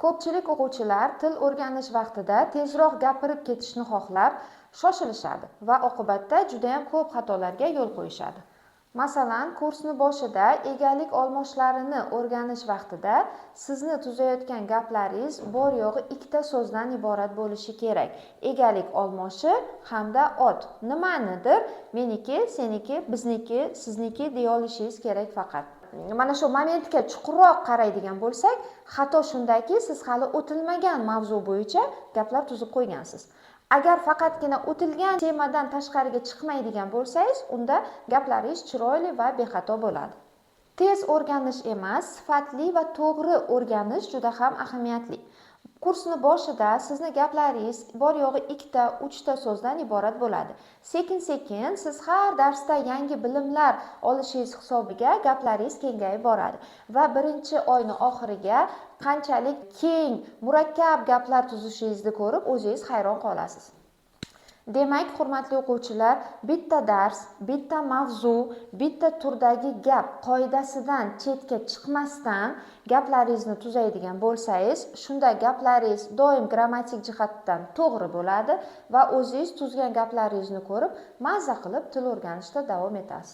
Ko'pchilik o'quvchilar til o'rganish vaqtida tezroq gapirib ketishni xohlab, shoshilishadi va oqibatda judayam ko'p xatolarga yo'l qo'yishadi. Masalan, kursni boshida egalik olmoshlarini o'rganish vaqtida sizni tuzayotgan gaplaringiz bor yo'g'i ikkita so'zdan iborat bo'lishi kerak: egalik olmoshi hamda ot. Nimanidir meniki, seniki, bizniki, sizniki deya olishingiz kerak faqat. Mana shu momentga chuqurroq qaraydigan bo'lsak, xato shundaki, siz hali o'tilmagan mavzu bo'yicha gaplar tuzib qo'ygansiz. Agar faqatgina o'tilgan temadan tashqariga chiqmaydigan bo'lsangiz, unda gaplaringiz chiroyli va bexato bo'ladi. Tez o'rganish emas, sifatli va to'g'ri o'rganish juda ham ahamiyatli. Kursni boshida sizni gaplaringiz bor yo'g'i ikkita, uchta so'zdan iborat bo'ladi. Sekin sekin siz har darsda yangi bilimlar olishingiz hisobiga gaplaringiz kengayib boradi va birinchi oyni oxiriga qanchalik keng, murakkab gaplar tuzishingizni ko'rib, o'zingiz hayron qolasiz. Demak, hurmatli o'quvchilar, bitta dars, bitta mavzu, bitta turdagi gap qoidasidan chetga chiqmasdan gaplaringizni tuzaydigan bo'lsangiz, shunda gaplaringiz doim grammatik jihatdan to'g'ri bo'ladi va o'zingiz tuzgan gaplaringizni ko'rib, mazza qilib til o'rganishda davom etasiz.